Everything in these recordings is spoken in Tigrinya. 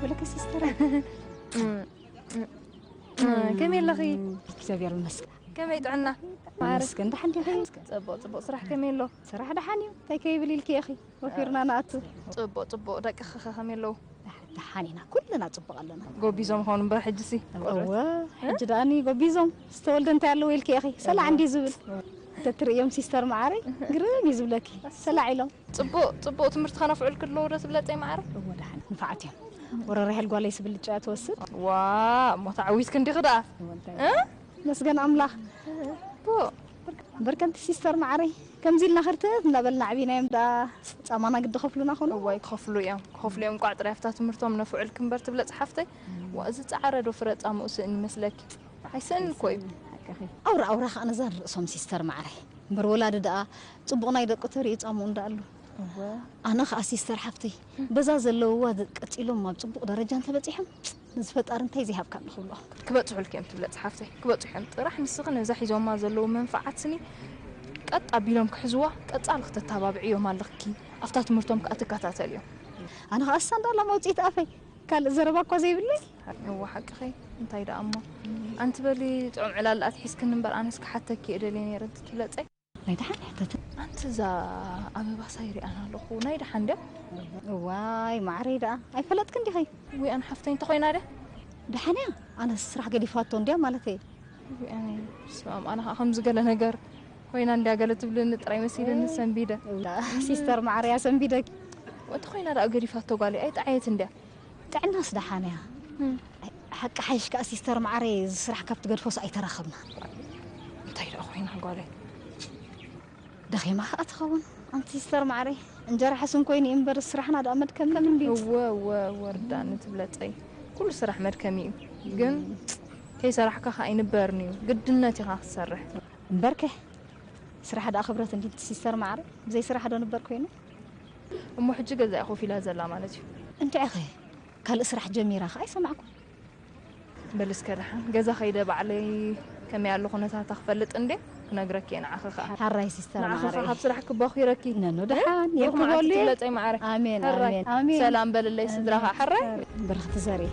ወለከ ሲስተር። ከመይ ኣለኺ? እግዚኣብሔር ይመስገን። ከመይ ጥዕና? ማዕረ? ይመስገን። ደሓን ዲኺ? ጽቡቕ፣ ጽቡቕ። ስራሕ ከመይ ኣሎ? ስራሕ ደሓን እዩ። እንታይ ከይብል ኢልኪ ኢኺ? ወፊርና ንኣቱ። ጽቡቕ፣ ጽቡቕ። ደቅኺ ኸ ከመይ ኣለዉ? ደሓን ኢና። ኩልና ጽቡቕ ኣለና። ጎቢዞም ኾኑ እምበር ሕጂሲ? እወ፣ ሕጂ ደኣኒ ጎቢዞም። ዝተወልደ እንታይ ኣለዎ ኢልኪ ኢኺ? ሰላዕ እንዲ ዝብል። ተትርእዮም ሲስተር መዓረይ፣ ግርም እዩ ዝብለኪ። ሰላዕ ኢሎም። ጽቡቕ፣ ጽቡቕ ትምህርቲ ከነፍዕል ክለዉ ዶ ትብለጸይ መዓረ? እወ፣ ደሓን ንፋዓት እዮም። ወረራ ሄል ጓለይ ስብልጫ እያ ትወስድ። ዋ፣ እሞ ተዓዊትኪ እንዲኺ ደኣ። እወ፣ እንታይ እ? መስገን ኣምላኽ። ቡ። በርከንቲ ሲስተር መዓረይ፣ ከምዚ ኢልና ክርትት እናበልና ዓቢናዮም ደኣ ጻማና ግዲ ከፍሉና ኾኑ። እዋይ፣ ክኸፍሉ እዮም፣ ክኸፍሉ እዮም። እንቋዕ ጥራይ ኣብታ ትምህርቶም ነፍዕል ክንበር ትብለጽ ሓፍተይ። ዋ፣ እዚ ጻዕረ ዶ ፍረ ጻምኡ ስእን ይመስለኪ? ኣይስእን እኮ እዩ። ሓቅኺ። ኣውራ ኣውራ ኸዓ ነዛ ንርእሶም ሲስተር መዓረይ። እምበር ወላዲ ደኣ ጽቡቕ ናይ ደቁ ተርእዩ ጻምኡ እንዳ ኣሉ። እወ። ኣነ ኸዓ ሲስተር ሓፍተይ፣ በዛ ዘለውዋ ደ-፣ ቀጺሎም ኣብ ጽቡቕ ደረጃ እንተበጺሖም፣ ነዚ ፈጣሪ እንታይ ዘይሃብካ ንኽብሎ። ክበጽሑልኪ እዮም ትብለጽ ሓፍተይ፣ ክበጽሑ እዮም። ጥራሕ ንስኺ ነዛ ሒዞማ ዘለዉ መንፈዓት ስኒ ቀጥ ኣቢሎም ክሕዝዋ፣ ቀጻሊ ክተተባብዕዮም ኣለኽኪ። ኣብታ ትምህርቶም ከኣ ትከታተልዮም። ኣነ ኸዓ እሳ እንዳላ መውጽኢት ኣፈይ፣ ካልእ ዘረባ እኳ ዘይብለይ። እወ ሓቅኺ፣ እንታይ ደኣ እሞ። ኣንቲ በሊ ጥዑም ዕላል ኣትሒዝክኒ እምበር፣ ኣነስ ክሓተኪ እየ ደልየ ነይረ፣ እንትትብለጸይ። ናይ ደሓን ሕተት። ኣንቲ እዛ ኣበባ ሳይ ሪኣና ኣለኹ፣ ናይ ደሓን ድያ? እዋይ፣ ማዕረይ ደኣ። ኣይፈለጥክን ዲኺ? ውይ፣ ኣነ ሓፍተይ እንተኾይና ድያ? ደሓን እያ። ኣነስ ስራሕ ገዲፋቶ እንድያ ማለተይ። ውይ፣ ኣነ፣ በስመ ኣብ፣ ኣነ ኸዓ ከምዚ ገለ ነገር ኮይና እንድያ ገለ ትብልኒ ጥራይ መሲልኒ ሰንቢደ። እውዳ፣ ሲስተር ማዕረይ እያ ሰንቢደኪ። ወቲ ኮይና ደኣ ገዲፋቶ ጓለይ፣ ኣይጠዓየት እንድያ። ጥዕናስ ደሓን እያ። እም። ኣይ፣ ሓቂ ሓይሽ ከኣ ሲስተር መዓረይ፣ እዚ ስራሕ ካብ ትገድፎስ ኣይተራኸብና። እንታይ ደኣ ኮይና ጓለይ? ደኺማ ከኣ ትኸውን። ኣንቲ ሲስተር መዓረይ፣ እንጀራ ሕሱም ኮይኑ እዩ እምበር ስራሕና ደኣ መድከምና እንድዩ። እወ፣ እወ፣ እወ፣ ርዳእኒ ትብለጸይ። ኩሉ ስራሕ መድከሚ እዩ። ግን ከይሰራሕካ ከኣ ኣይንበርን እዩ። ግድነት ኢኻ ክትሰርሕ። እምበርከ፣ ስራሕ ደኣ ክብረት እንድዩ ሲስተር መዓረይ። ብዘይ ስራሕ ዶ ንበር ኮይኑ? እሞ ሕጂ ገዛኣ ኮፍ ኢላ ዘላ ማለት እዩ። እንድዒኸ፣ ካልእ ስራሕ ጀሚራ ከኣ ኣይሰማዕኩ። በል እስከ ደሓን ገዛ ከይደ ባዕለይ ከመይ ኣሎ ኩነታታ ክፈልጥ እንዴ ክነግረኪ እየ ንዓኺ ከኣ። ሓራይ ሲስተር ንዓኺ ከኣ መዓረይ። ካብ ስራሕ ክባኺረኪ። ነኖ ደሓን ይኹን የርክበሉ ዓዲ እየ። ትብለጸይ መዓረ። ኣሜን፣ ሕራይ። ኣሜን፣ ኣሜን። ሰላም በልለይ ስድራኻ። ኣሜን። ሕራይ። ብርኽቲ ዘርኢ።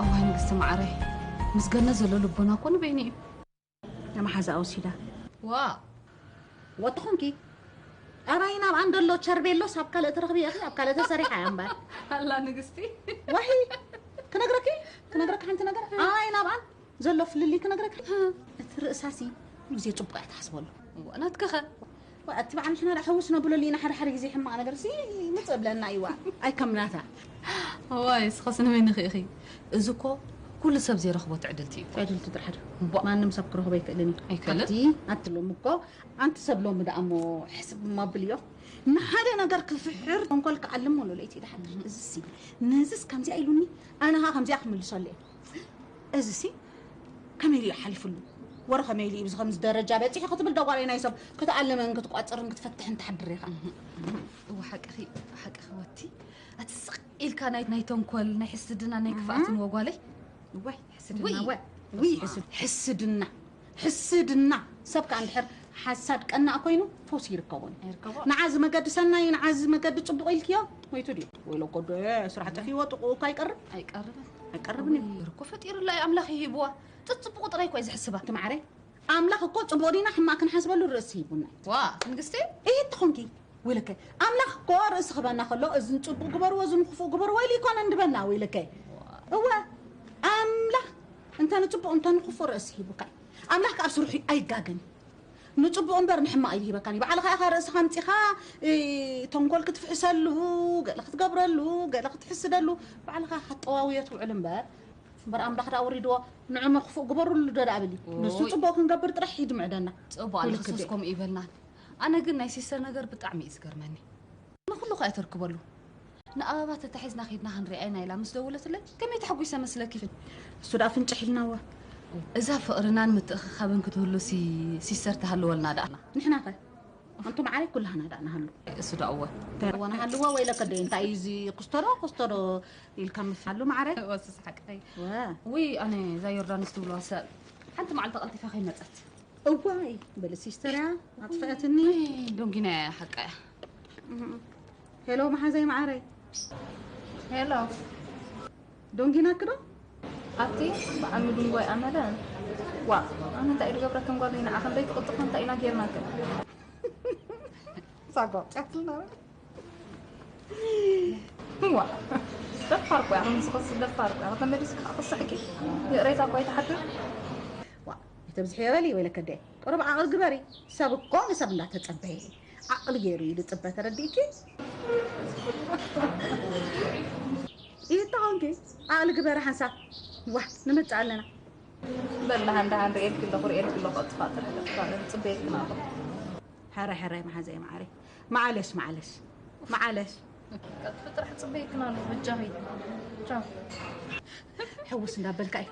እዋይ ንግስቲ መዓረይ፣ ምስ ገነት ዘሎ ልቦና እኮ ንበይኑ እዩ። ንመሓዛኣ ወሲዳ። ዋ! ወትኹንኪ ኣባይ ናብኣን ደሎ ቸርቤሎስ ኣብ ካልእ ትረኽቢ ኢኺ፣ ኣብ ካልእ ተሰሪሓ እያ እምበር። ኣላ ንግስቲ። ዋሂ! ክነግረኪ፣ ክነግረኪ ሓንቲ ነገር። ኣባይ ናብኣን ዘሎ ፍልልይ ክነግረኪ። እቲ ርእሳሲ ኩሉ ግዜ ጽቡቕ እያ ትሓስበሉ። እዋ፣ ናትክኸ? ዋ፣ እቲ በዓል ንሕና ደኣ ሕውስ ነብለሉ ኢና፣ ሓደ ሓደ ግዜ ሕማቕ ነገርሲ ምጽእ እብለና እዩዋ። ኣይከም ናታ። እዋይ፣ እስኸስ ንመን ኢኺ ኢኺ? እዚ እኮ ኩሉ ሰብ ዘይረኽቦ ትዕድልቲ እዩ። ትዕድልቲ ጥራሕ ድዩ? እምቧእ። ማንም ሰብ ክረኽቦ ኣይክእልን እዩ። ኣይክእልን? ኣቲ፣ ኣቲ ሎሚ እኮ፣ ኣንቲ ሰብ ሎሚ ደኣ እሞ ሕስብ እሞ ኣብልዮ። ንሓደ ነገር ክፍሕር ተንኮል ክኣልም ሙሉ ለይቲ ይሓድር። እዚሲ፣ ነዚስ ከምዚኣ ኢሉኒ፣ ኣነ ኸኣ ከምዚኣ ክምልሰሉ እየ። እዚሲ ከመይ ኢሉ እዩ ሓሊፍሉ? ወረ ከመይ ኢሉ እዩ ብዚ ከምዚ ደረጃ በጺሑ ክትብል ደጓለይ ናይ ሰብ ክትኣልምን ክትቋጽርን ክትፈትሕን ትሓድር ኢኻ። እወ፣ ሓቅኺ፣ ሓቅኺ ወቲ። ኣቲ ስቕ ኢልካ ናይ፣ ናይ ተንኮል፣ ናይ ሕስድና፣ ናይ ክፍኣትን እህ። ወጓለይ። እዋይ፣ ሕስድና፣ ውይ። እወ። ውይ፣ በስመ ኣብ። ሕስድ-፣ ሕስድና። ሕስድና። ሰብ ከኣ እንድሕር ሓሳድ ቀናእ ኮይኑ ፈውሲ ይርከቦን። ይርከቦ። ንዓዚ መገዲ ሰናይ፣ ንዓዚ መገዲ ጽቡቕ ኢልክዮ፣ ሞይቱ ድዩ? ወይሎ ጎዶ፣ ስራሕ ጠፊዎ ጥቕኡ እኳ ኣይቀርብ። ኣይቀርብን። ኣይቀርብን እዩ። ውይ፣ እኮ ፈጢሩላ እዩ ኣምላኽ ይሂብዋ። ጽጽብቑ ጥራይ እኮ እዩ ዝሕስባ። እቲ ማዕረ፣ ኣምላኽ እኮ ጽቡቕ ዲና ሕማቕ ክንሓስበሉ ርእሲ ሂቡና እዩ። ዋ፣ ንግስቲ? እሂ፣ እንተኾንኪ፣ ወይለከ፣ ኣምላኽ እኮ ርእሲ ክህበና ከሎ፣ እዚ ንጽቡቕ ግበርዎ፣ እዚ ንክፉእ ግበርዎ ኢሉ ይኮነ እንድበና፣ ወይለከ። እወ፣ ኣምላኽ እንተ ንጽቡቕ እንተ ንክፉእ ርእሲ ሂቡካ እዩ። ኣምላኽ ከኣ ኣብ ስርሑ ኣይጋገን እዩ። ንጽቡቕ እምበር ንሕማቕ ኣይሂበካን እዩ። ባዕልኻ ኢኻ ርእስኻ ኣምጺኻ፣ እ፣ ተንኮል ክትፍሕሰሉ፣ ገለ ክትገብረሉ፣ ገለ ክትሕስደሉ፣ ባዕልኻ ኢኻ ጠዋውዮ ትውዕል እምበር፣ እምበር ኣምላኽ ደኣ ኣውሪድዎ፣ ንዑ መክፉእ ግበሩሉ ዶ ደኣ በሊ። ንሱ ኦይ። ጽቡቕ ክንገብር ጥራሕ ሂድ ምዕደና። ጽቡቕ ኣለ፣ ክልክል ክሱስ ድዩ? ከምኡ ይበልናን። ኣነ ግን ናይ ሲስተር ነገር ብጣዕሚ እዩ ዝገርመኒ። ንኹሉ ከኣ ተርክበሉ። ንኣበባ ተታሒዝና ኺድና ክንሪኣየና ኢላ ምስ ደወለትለይ ከመይ ተሐጒሰ መስለኪ? እሱ ደኣ ፍንጭሕ ኢልናዋ። እዛ ፍቕርናን ምትእኽኻብን ክትህሉ ሲ-፣ ሲስተር ትሃልወልና ደኣ። ንሕናኸ? ኣንቱ መዓረይ ኩላህና ዳ ንሃሉ። እሱ ዶ እወ። ተወ ንሃልዎ ወይ ለከደ እንታይ እዩ እዚ ክስተዶ ክስተዶ ኢልካ ምፍሉ መዓረይ። ወስስ ሓቀይ። ወ ውይ ኣነ እዛ ዮርዳኖስ ትብልዋ ሰብ ሓንቲ መዓልቲ ቀልጢፋ ከይመፀት። እዋይ በለ ሲስተርያ ኣጥፍአትኒ። ዶንጊና ሓቀያ። ሄሎ መሓዘይ መዓረይ። ሄሎ ዶንጊናኪ ዶ? ኣቲ በዓል ምድንጓይ ኣመለ። ዋ ኣነ እንታይ እዩ ዝገብረክን ጓል ኢና ኣኸንደይ ትቕጥፎ እንታይ ኢና ጌርናክን። ሳጓ ጫትልና ዋ ደፋር እኮ ኢኻ ንስኽስ ደፋር እኮ ኢኻ ተመሊስካ ክስሕቂ። ይቕሬታ እኮ ኣይትሓድር። ዋ ይተብዝሕ የበሊ ወይለከደ ቅሩብ ዓቕል ግበሪ። ሰብ እኮ ንሰብ እንዳተጸበየ ዓቕሊ ገይሩ እዩ ዝጽበ። ተረዲእኪ? ይተኾንኪ ዓቕሊ ግበሪ ሓንሳብ። ዋ ንመጽእ ኣለና። በላ ሃንዳ ሃንዳ ኤልኪ ኣለኹ ርእየልኪ ኣለኹ። ኣጥፋ ጥራሕ ደፋር ጽበየልክና ኣለኹ። ሕረ ሕረ መሓዘይ መዓረይ። መዓለሽ መዓለሽ መዓለሽ። ቀጥፊ ጥራሕ ጽበየልክና ኣለኹ። በጃኺ ቻው። ሕውስ እንዳበልካ እዩ።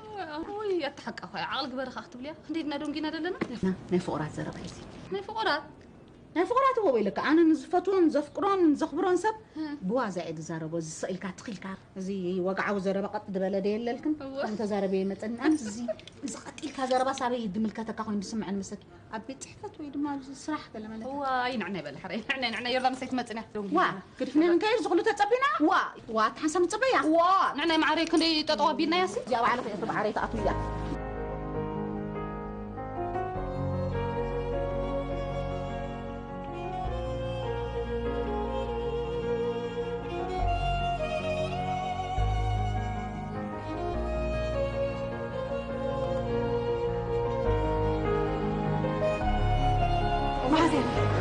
ወይ ኣተሓቃ ኾይ ዓቕሊ ግበሪ ኸዓ ክትብልያ ክንደይ ድና ደንጊና ደለና። ናይ ፍቑራት ዘረባ እዩ እዚ። ናይ ፍቑራት ናይ ፍቑራት እዎ ኢለካ ኣነ ንዝፈትዎን ዘፍቅሮን ዘኽብሮን ሰብ ብዋዛ እየ ዝዛረቦ። ዝስቕ ኢልካ ትኺልካ እዚ ወግዓዊ ዘረባ ቀጥ ዝበለ ደ የለልክን እዎ። ከም ተዛረበ ይመፀኒ። ኣነ እዚ እዚ ቀጥ ኢልካ ዘረባ ሳበይ ዝምልከተካ ኮይኑ ዝስምዐን መሰኪ ኣብ ቤት ፅሕፈት ወይ ድማ ኣብዚ ስራሕ ገለ ማለት ዋይ ንዕና ይበል ሕረ ንዕና ንዕና ዮርዳኖስ ኣይትመፅን እያ። ዋ ግድፍኒ እንታይ እዩ ዝኽሉ ተፀቢና ዋ ዋ ሓንሳብ ንፅበያ ዋ ንዕና ማዕረይ ክንደይ ጠጠው ኣቢልናያ ሲ እዚኣ ባዕለ ክእቲ ማዕረይ ትኣትው እያ።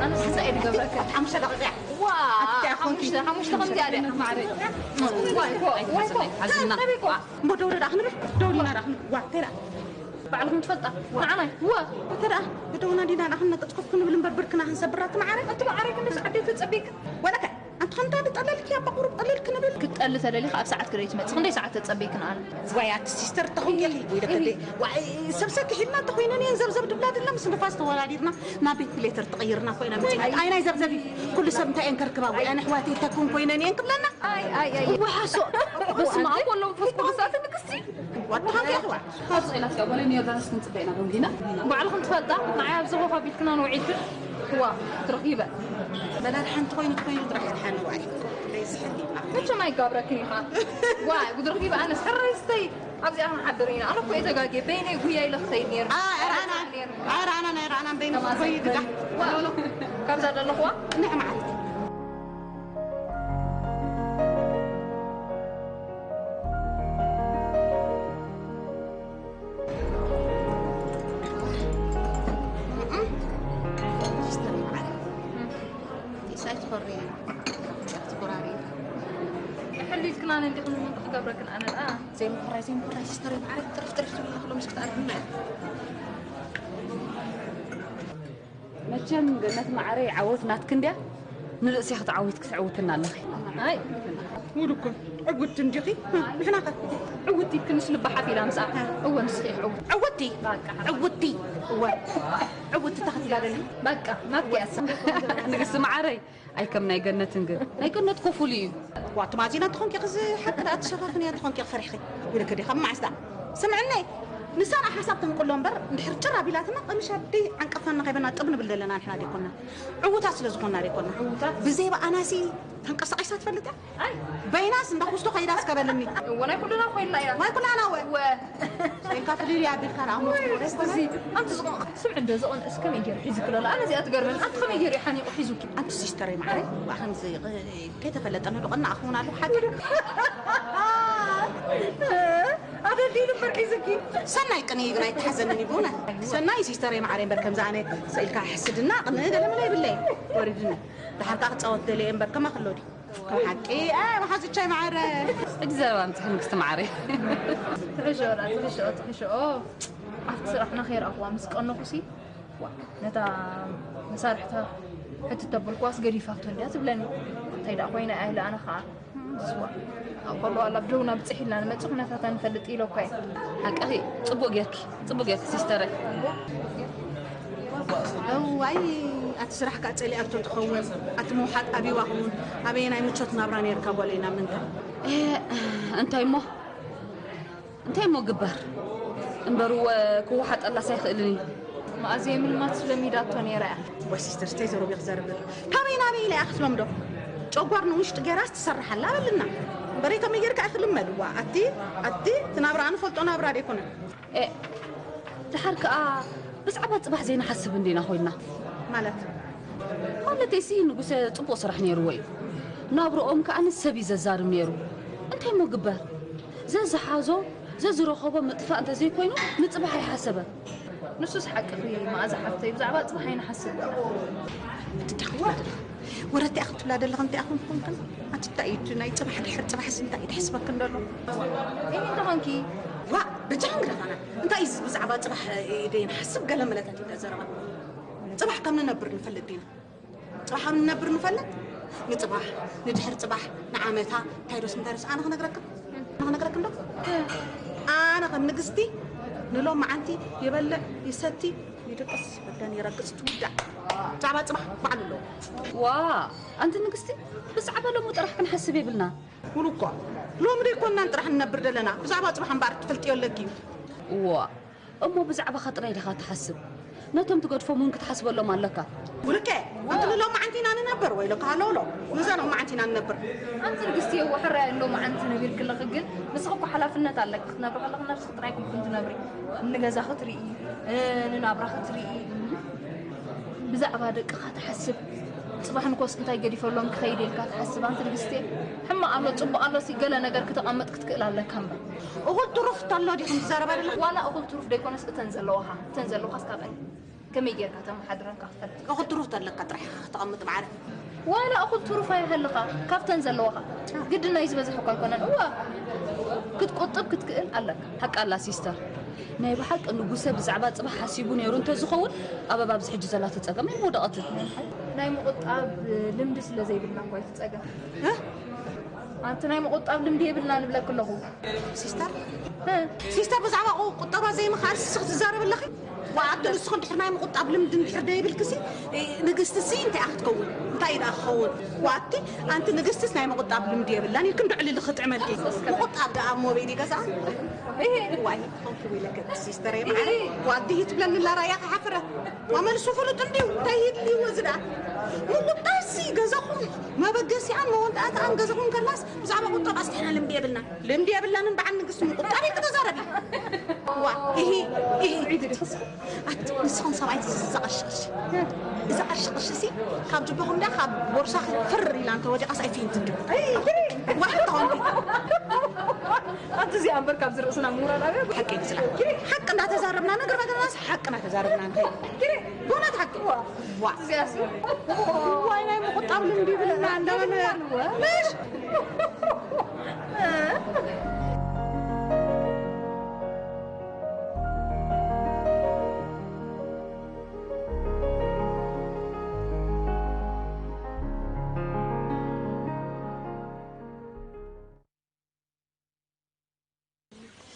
ኣነስ እንታይ እየ ዝገብረካ ሓሙሽተ ደቂቃ ዋ ሓሙሽተ ሓሙሽተ ከምዚኣ ድያ ማዕረይ ዋይ ኮ ዋይ ኮ እሞ ደውለ ዳ ክንብል ደውል ኢና ዳ ክንብል ዋ ተራ ባዕልኩም ትፈልጣ ንዓናይ ዋ ተራ ብደውና ዲና ዳ ክንነጥፍ ኮፍ ክንብል እምበር ብርክና ክንሰብራት ማዕረ እቲ ማዕረይ ክንደስ ዓደይ ተፀቢክ ወለከ ኣንቲ ከምታ ዝጠለልኪ ኣባ ቁሩብ ጠለል ክንብል ክትጠሊ ተደሊኻ ኣብ ሰዓት ክደይ ትመፅእ ክንደይ ሰዓት ተፀቢክ ንኣን ዋይ ኣቲ ሲስተር ተኾንየሊ ወይ ደከደ ዋይ ሰብሰብ ክሒልና ተኾይነን እየን ዘብዘብ ድብላ ድላ ምስ ንፋስ ተወዳዲርና ናብ ቤት ፕሌተር ተቐይርና ኮይና መፅና ኣይ ናይ ዘብዘብ እዩ ኩሉ ሰብ እንታይ እየን ከርክባ ወይ ኣነ ኣሕዋተይ ተኩን ኮይነን እየን ክብለና ኣይ ኣይ ኣይ ወሓሶ በስመ ኣብ ወሎ መንፈስ ቅዱስ ኣቲ ንግስቲ ዋታ ሃንከ ይኽዋ ካብዚ ኢላትካ ጓለይ ንዮርዳኖስ ክንፅበ ኢና ደንጊና ባዕልኹም ትፈልጣ ንዓይ ኣብዚ ኮፍ ኣቢልክና ንውዒልክን ዋ ትረኺበ በላ ድሓንቲ ኮይኑ ኮይኑ ጥራሕ ድሓን ዋይ ለይስሕል መቸም ኣይጋብረክን ኢኻ ዋይ ጉድርኺበ ኣነስ ሕራይ ስተይ ኣብዚኣ ክንሓድር ኢና ኣነ እኮ የተጋጌ በይነይ ጉያ ኢለ ክኸይድ ነይሩ ራና ራና ናይ ራና በይነ ኮይኑ ግዳ ካብዛ ዘለኹዋ ንዕ መዓልቲ ሕሊልክና ነንዲኹም ምን ክትገብረክን ኣነ ደኣ ዘይምሕራይ ዘይምሕራይ ሲስተር ማዕረ ጥርፍ ጥርፍ ትብል ኣለኹ ሎምስ ክትኣርፍና እያ መቸም ገነት ማዕረይ ዓወት ናትክ እንድያ ንርእሲ ክትዓዊት ክትዕውትና ኣለኺ ኣይ ሙሉ እኮ ዕውት እንዲኺ ንሕና ከ ዕውት ኢልክንስ ልባ ሓፊላ ምስኣ እወ ንስኺ ዕውት ዕውቲ ዕውቲ እወ ዕውቲ ተኽትላ ደሊ በቃ ናትኪ እያ ንግስቲ ማዕረይ ኣይ ከም ናይ ገነትን ግን ናይ ገነት ኮ ፍሉይ እዩ ዋቱ ማዚና ተኾንኪ ክዚ ሓቂ ደኣ ትሸፋፍን እያ ተኾንኪ ፈሪሕኺ ወደ ከዲ ካብ ማዕስዳ ስምዕነይ ንሳና ሓሳብ ተንቅሎ እምበር እንድሕር ጭር ኣቢላትና ቀሚሽ ኣደይ ዓንቀፋና ከይበና ጥብ ንብል ዘለና ንሕና ደይኮና ዕውታት ስለ ዝኾንና ደይኮና ብዘይ በኣናሲ ተንቀሳቒሳ ትፈልጥ እያ በይናስ እንዳ ኩስቶ ከይዳ እስከበልኒ እወ ናይ ኩልና ኮይንና ኢና ናይ ኩላና ወ ኢልካ ፍልል ኣቢልካ ንኣሞ ኣንቲ ዝቆም ስምዕ እንደ ዝቆም እስከመይ ገይሩ ሒዙ ክለሎ ኣነ እዚኣ ትገርመን ኣንቲ ከመይ ገይሩ ሓኒቑ ሒዙ ኣንቲ ሲስተር ማዕረ ከምዚ ከይተፈለጠ ንድቕና ኣኸውን ኣሎ ሓደ ኣደዲሉ እምበር ሒዙኪ ሰናይ ቅኒ ግን ኣይተሓዘንን እዩ ብእውነት ሰናይ ሲስተር ማዕረ እምበር ከምዚ ኣነ ስኢልካ ሕስድና ቅኒ ገለመለ ይብለይ ወሪድኒ ድሓርካ ክፃወት ደለየ እምበር ከማ ክሎ ድዩ ሓቂ መሓዝቻይ ማዕረ እግዚኣብሔር ኣምፅሕ ንግስቲ ማዕረ ትሕሽኦ ትሕሽኦ ትሕሽኦ ኣብቲ ስራሕና ከይረኣኽዋ ምስ ቀነኹሲ ነታ መሳርሕታ ሕትት ተበልክዋስ ገዲፋቶ እንድያ ትብለኒ እንታይ ደኣ ኮይነ ኣይ ለኣነ ከዓ ስዋ ኣብ ከሎ ኣላ ብደውና ብፅሕ ኢልና ንመፅእ ኩነታታ ንፈልጥ ኢለ እኳ እየ ሓቅኺ ፅቡቅ ጌርኪ ፅቡቅ ጌርኪ ሲስተረይ እዋይ፣ ኣቲ ስራሕ ከኣ ጸሊኣቶ ትኸውን። ኣቲ ምውሓጥ ኣቢዋ ኸውን። ኣበየናይ ምቾት ናብራ ነርካ ጓለይ ናብ ምንታይ? እ፣ እንታይ እሞ? እንታይ እሞ ግበር? እምበር እወ ክወሓጠላስ ኣይኽእልን እዩ። መኣዘይ ምልማት ስለሚዳቶ ነይራ እያ። ወይ ሲስተር፣ ስተይ ዘረቢ ክዘርብ። ካበይ ናበይ ኢለ እያ ክትለምዶ? ጨጓር ንውሽጢ ገይራስ ትሰርሓላ በልና። እምበረይ ከመይ ጌርካ ኢኺ ልመድ? ዋ፣ ኣቲ፣ ኣቲ፣ እቲ ናብራ ንፈልጦ ናብራ ደይኮነ። ኤ፣ ድሓር ከኣ ብዛዕባ ጽባሕ ዘይንሓስብ እንዲና ኮይንና። ማለት? ማለተይሲ ንጉሰ ጽቡቕ ስራሕ ነይርዎ እዩ። ናብርኦም ከኣ ንሰብ እዩ ዘዛርብ ነይሩ። እንታይ እሞ ግበር? ዘዝሓዞ፣ ዘዝረኸቦ ምጥፋእ እንተዘይኮይኑ ንጽባሕ ኣይሓሰበን። ንሱስ ሓቅኺ መኣዛ ሓፍተይ፣ ብዛዕባ ጽባሕ ኣይንሓስብ። ትደኽማ ወረት እያ ክትብላ ዘለኻ እንታይ ኢኹም ትኾንክን? ኣቲ እንታይ እዩ እቲ ናይ ጽባሕ ድሕሪ ጽባሕስ እንታይ እዩ ተሕስበክን ዘሎ? እይ እንተኾንኪ። ዋ፣ በጃኹም ግደፋና። እንታይ እዩ እዚ ብዛዕባ ጽባሕ፣ እ፣ ደይንሓስብ ገለ መለታት እዩ ዘረባ። ጽባሕ ከም ንነብር ንፈልጥ ዲና? ጽባሕ ከም ንነብር ንፈልጥ? ንጽባሕ፣ ንድሕሪ ጽባሕ፣ ንዓመታ፣ እንታይ ዶስ እንታይ ዶስ ኣነ ክነግረክን? ኣነ ክነግረክን ዶ? ኣነ ከም ንግስቲ ንሎም መዓንቲ ይበልዕ፣ ይሰቲ፣ ይድቅስ፣ ይበደን፣ ይረግጽ፣ ትውዳእ። ብዛዕባ ጽባሕ ባዕሉ ኣለዎ። ዋ፣ ኣንቲ ንግስቲ፣ ብዛዕባ ሎሚ ጥራሕ ክንሓስብ የብልና። ሙሉ እኮ ሎሚ ደይኮንናን ጥራሕ ንነብር ዘለና፣ ብዛዕባ ጽባሕ እምበኣር ትፈልጥዮ ኣለኪ እዩ። እዋ፣ እሞ ብዛዕባኻ ጥራይ ዲኻ ትሓስብ? ነቶም ትገድፎም እውን ክትሓስበሎም ኣለካ። ውልቀ፣ ኣንቲ ንሎም መዓንቲ ኢና ንነብር፣ ወይለካ ሃለውሎ፣ ንዛ ሎም መዓንቲ ኢና ንነብር። ኣንቲ ንግስቲ፣ የዋህ ሕራይ ኣሎ መዓንቲ ነቢርኪ ኣለኺ፣ ግን ንስኺ እኮ ሓላፍነት ኣለኪ። ክትነብሪ ከለኺ ነብስኺ ጥራይ ኢኹም ትነብሪ። ንገዛ ክትርኢ፣ እ፣ ንናብራ ክትርኢ፣ ብዛዕባ ደቅኻ ትሓስብ። ጽባሕ ንኮስ እንታይ ገዲፈሎም ክኸይድ ኢልካ ትሓስብ ኣንቲ ንግስቲ? ሕማቕ ኣሎ ጽቡቕ ኣሎ ሲ ገለ ነገር ክተቐምጥ ክትክእል ኣለካ እምበር። እኹል ትሩፍ ተሎ ዲኹም ትዛረባ ዘለኹም? ዋላ እኹል ትሩፍ ደይኮነስ እተን ዘለዋኻ፣ እተን ዘለዋኻስ ካብአን ከመይ ጌርካ ተመሓድረን ክትፈልጥ? እኹል ትሩፍ ተለካ ጥራሕ ኢኻ ክተቐምጥ ማዕረ። ዋላ እኹል ትሩፍ ኣይሃልኻ ካብተን ዘለዋኻ። ግድን ናይ ዝበዝሕ እኳ ኣይኮነን። እዋ ክትቁጥብ ክትክእል ኣለካ። ሓቃ ኣላ ሲስተር። ናይ ብሓቂ ንጉሰ ብዛዕባ ጽባሕ ሓሲቡ ነይሩ እንተዝኸውን ኣበባ ኣብዚ ሕጂ ዘላቶ ጸገም ኣይምወደቐትን። ናይ ምቑጣብ ልምዲ ስለ ዘይብልና እኳ እዩ እቲ ጸገም። እ? ኣንቲ ናይ ምቑጣብ ልምዲ የብልና ንብለኪ ኣለኹ። ሲስተር? እ? ሲስተር ብዛዕባ ቁ-፣ ቁጠባ ዘይምኽኣል ስስኽ ትዛረብ ኣለኺ? ዋ፣ ኣቲ ንስኺ እንድሕር ናይ ምቑጣብ ልምዲ እንድሕር ደይብልክሲ፣ እ፣ ንግስቲ ሲ እንታይ እያ ክትከውን? እንታይ እዩ ደኣ ክኸውን? ዋቲ፣ ኣንቲ ንግስትስ ናይ ምቑጣብ ልምዲ የብላን ኢልኪ እንዶ ዕልል ክጥዕመልኪ። ምቑጣብ ደኣ እሞ ቤት ይገዝኣ። እሄ። ዋይ፣ ኮንኪ ወይለከ ሲስተር እየ ማዕረ። ዋዲ ትብለኒ ኣላ ራያ ክሓፍረ። ዋ፣ መልሱ ፍሉጥ እንዲዩ። እንታይ ይድልይዎ እዚ ደኣ? ምቑጣብሲ ገዛኹም መበገሲኣን መወዳእታኣን ገዛኹም ከላስ ብዛዕባ ቁጠባ ኣስቲሕና ልምዲ የብልና። ልምዲ የብላን በዓል ንግስቲ ምቁጣብ እዩ ክትዛረቢ። ዋ፣ ኢሂ፣ ኢሂ። ኣቲ ንስኹም ሰብኣይ እዚ ቅርሺ ቅርሺ። እዚ ቅርሺ ቅርሺ ሲ ካብ ጅባኹም ድያ ካብ ቦርሳኺ ፍር ኢላ እንተወዲቓስ ኣይፍይንትን ድዩ? ዋሕድ ተኾንኪ። ኣቲ እዚኣ እምበር ካብዚ ርእስና ምውራድ ኣብያ። ሓቂ እዩ ዝላ። ሓቂ እንዳተዛረብና ነገር ነገርናስ ሓቂ እንዳተዛረብና እንታይ? ብእውነት ሓቂ። ዋ። እዚኣ ሲ ዋይ ናይ ምቁጣብ ልምዲ ይብልና እንዳበለ። ምሽ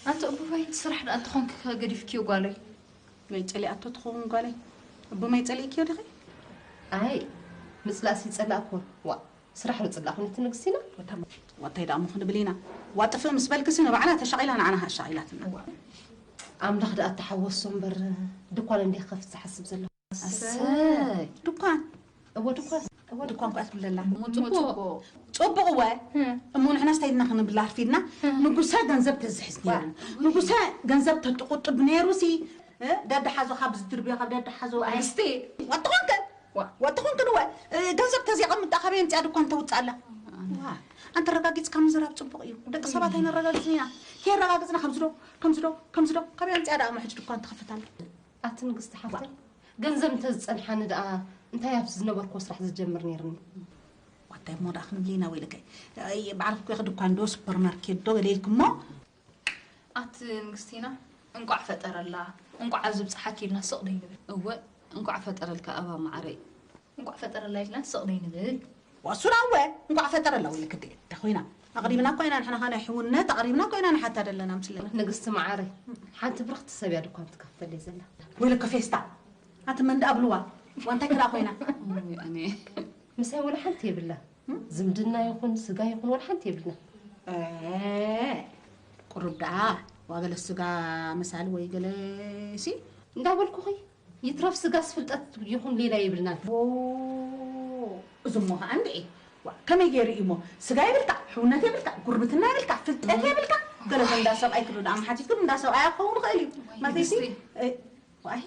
ኣንተ እቡባይ፣ ስራሕ ደኣ እንተኾንኪ ከ ገዲፍክዮ ጓለይ? መይጸሊኣቶ ትኸውን ጓለይ። እቡ መይጸሊእክዮ ዲኺ? ኣይ፣ ምጽላእሲ ይጸላእ እኮ። ዋእ፣ ስራሕ ዶ ጽላእ ኾነ እቲ ንግስቲና? ወታ-፣ ወታይ ደኣ እሞ ክንብል ኢና? ዋ ጥፍእ ምስ በልክሲ ንባዕላ ተሻቒላ ንዓና ከኣ ኣሻቒላትና። ዋእ፣ ኣምላኽ ደኣ ተሓወሶ እምበር፣ ድኳን እንዲየ ክኸፍት ዝሓስብ ዘለኹ። ኣሰይ። ድኳን? እወ፣ ድኳን። እወ፣ ድኳን እኮ እያ ትብለላ። እሞ ጽቡቕ። ጽቡቕ እወ። እም። እሞ ንሕና ስታይልና ክንብል ኣርፊድና፣ እም። ንጉሰ ገንዘብ ተዝሕዝ ነይሩ። ዋ። ንጉሰ ገንዘብ ተትቁጥብ ነይሩሲ፣ እ፣ ደድሓዞ ካብ ዝድርብዮ፣ ካብ ደድሓዞ ኣይ። ኣንስቲ። ወጥኾንከ? ዋ። ወጥኾንክን እወ። እ፣ ገንዘብ ተዘይቐምጣ ካበይ ኣምጺኣ ድኳን ተውጽኣላ? ዋ። ኣንተ ረጋጊጽካ ምዝራብ ጽቡቕ እዩ። ደቂ ሰባት ኣይነረጋግጽን ኢና። ከየረጋግጽና ከምዚ ዶ፣ ከምዚ ዶ፣ ከምዚ ዶ፣ ካበይ ኣምጺኣ ደኣ እሞ ሕጂ ድኳን ትኸፍት ኣላ? ኣቲ ንግስቲ ሓፍተይ፣ ገንዘብ እንተዝጸንሓኒ ደኣ እንታይ ኣብዚ ዝነበርኩዎ ስራሕ ዝጀምር ነይርኒ። ዋታይ እሞ ደኣ ክንብል ኢና ወይለከይ። ኣይ፣ ባዕልኺ እኮ ኢኺ ድኳን ዶ ሱፐርማርኬት ዶ ገለ ኢልኪ እሞ። ኣቲ ንግስቲና፣ እንቋዕ ፈጠረላ፣ እንቋዕ ኣብዚ ብጽሓኪ ኢልና ስቕ ደይንብል። እወ፣ እንቋዕ ፈጠረልካ ኣባ መዓረይ። እንቋዕ ፈጠረላ ኢልና ስቕ ደይንብል። ዋሱና እወ፣ እንቋዕ ፈጠረላ ወይለከ ደ-፣ ደ ኮይና። ኣቕሪብና እኮ ኢና ንሕና ኸ ናይ ሕውነት ኣቕሪብና እኮ ኢና ንሓታ ደለና ምስለና። ንግስቲ መዓረይ፣ ሓንቲ ብርኽቲ ሰብ እያ ድኳን ትከፍተለይ ዘላ። ወይለከ ፌስታ። ኣቲ መን ደኣ ብልዋ ዋንታይ ክዳ ኮይና? ምሳይ ወላ ሓንቲ የብልና። ዝምድና ይኹን ስጋ ይኹን ወላ ሓንቲ የብልና። ቁሩብ ደኣ ዋገለ ስጋ መሳሊ ወይ ገለሲ እንዳበልኩኺ ይትረፍ ስጋስ ፍልጠት ይኹን ሌላ የብልናን። እዚ እሞ ከዓ እንድዒ ከመይ ገይሩ እዩ እሞ ስጋ የብልካ፣ ሕውነት የብልካ፣ ጉርብትና የብልካ፣ ፍልጠት የብልካ። ገለ እንዳ ሰብኣይ ክርዳኣ ሓቲትኩም እንዳ ሰብኣይ ክኸውን ይኽእል እዩ። ማለተይሲ ዋሂ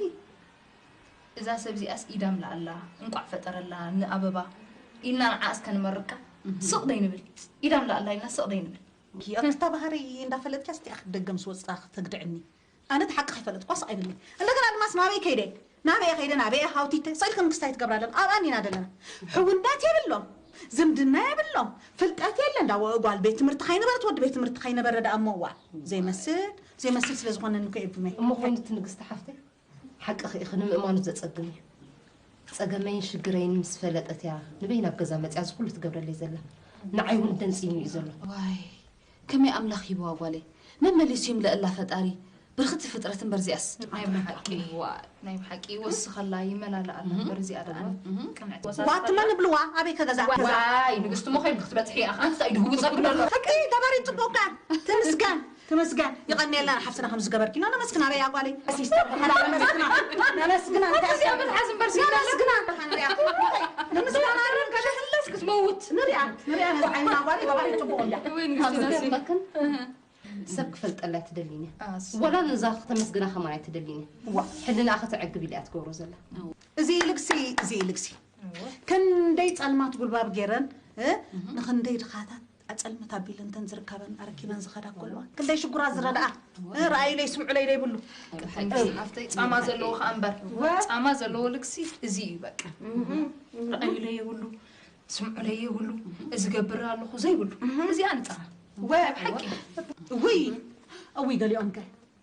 እዛ ሰብ እዚኣስ ኢዳም ለኣላ እንቋዕ ፈጠረላ ንኣበባ ኢልና ንዓኣ እስከ ንመርቃ ስቕ ደይንብል። ኢዳም ለኣላ ኢልና ስቕ ደይንብል። ይቕርታ ባህሪ እንዳፈለጥኪ ኣስቲ ኣኽ ደገም ስወፅኣ ተግድዕኒ። ኣነ እቲ ሓቂ ከይፈለጥኳ ስቕ ኣይብልኒ። እንደገና ድማ ናበይ ከይደ ናበይ ከይደ ናበይ ሃውቲተ ሰልክን ክስታይ ትገብራለን ኣብኣን ኢና ዘለና። ሕውነት የብሎም፣ ዝምድና የብሎም፣ ፍልጠት የለ። እንዳ ጓል ቤት ትምህርቲ ከይነበረት ወዲ ቤት ትምህርቲ ከይነበረ ደኣ እሞ እዋ ዘይመስል ዘይመስል ስለ ዝኾነኒ እኮ የብመይ። እሞ ኮይኑ እቲ ንግስቲ ሓፍተይ ሓቅኺ ኢኺ፣ ንምእማኑ ዘጸግም እዩ። ጸገመይን ሽግረይን ምስ ፈለጠት እያ ንበይና ኣብ ገዛ መጺኣ እዚ ኩሉ ትገብረለይ ዘላ። ንዓይ እውን ደንጽይኑ እዩ ዘሎ። ዋይ ከመይ ኣምላኽ ሂብዋ ጓለይ መመሊሱ ይምለኣላ ፈጣሪ። ብርኽቲ ፍጥረት እምበር እዚኣስ ናይ ብሓቂ ዋ ናይ ብሓቂ ይወስኸላ ይመላለኣላ እምበር እዚኣ ደኣ ቅንዕቲ። ዋትመ ንብልዋ ኣበይ ከገዛ ዋይ ንግስቲ ሞ ከይድ ክትበጽሒ ኢኻ። ኣንታ ኢዱ ህውጸ ብሎ ኣሎ። ሓቂ ገባሪ ጽቡቕካ ትምስገን። ተመስገን ይቐንየልና ንሓፍትና ከም ዝገበርኪና ነመስግና በይ ኣጓለይ። ሲስተር ብሓላ ነመስግና ነመስግና እንታይ እዚኣ መትሓዝ እምበር ሲስተር ነመስግና ነመስግና ከሸሕለስ ክትመውት ንሪኣ ንሪኣ ነዚ ዓይንና ኣጓለይ ገባሪ ጽቡቕ እንዳ ወይ ንግስቲ ነሲ መክን ሰብ ክፈልጠላ ኣይትደልይን እያ። ወላ ነዛ ከተመስግና ከማን ኣይትደልይን እያ። ሕልናኣ ከተዕግብ ኢላ እያ ትገብሮ ዘላ። እዚ ኢልግሲ እዚ ኢልግሲ ክንደይ ጸልማት ጉልባብ ገይረን እ ንኽንደይ ድኻታት ኣጸልምት ኣቢለንተን ዝርከበን ኣረኪበን ዝኸዳ ኮለዋ ክንደይ ሽጉራት ዝረድኣ እ ረኣዩለይ ስምዑለይ ዘይብሉ ኣፍተይ ጻማ ዘለዎ ከኣ እምበር ጻማ ዘለዎ ልግሲ እዚ እዩ በቃ ረኣዩለይ የብሉ ስምዑለይ የብሉ እዚ ገብር ኣለኹ ዘይብሉ እዚኣ ንጻማ ሓቂ ውይ እውይ ገሊኦም ከ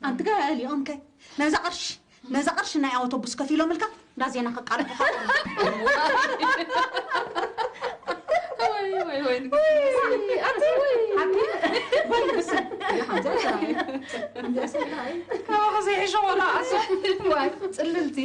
ኣንቲ ገሊኦም ከ ነዛ ቅርሺ ነዛ ቅርሺ ናይ ኣውቶቡስ ከፊሎምልካ እንዳ ዜና ከቃልሑኻ ካባኻ ዘይሕሾ ወላ ኣሰ ጽልልቲ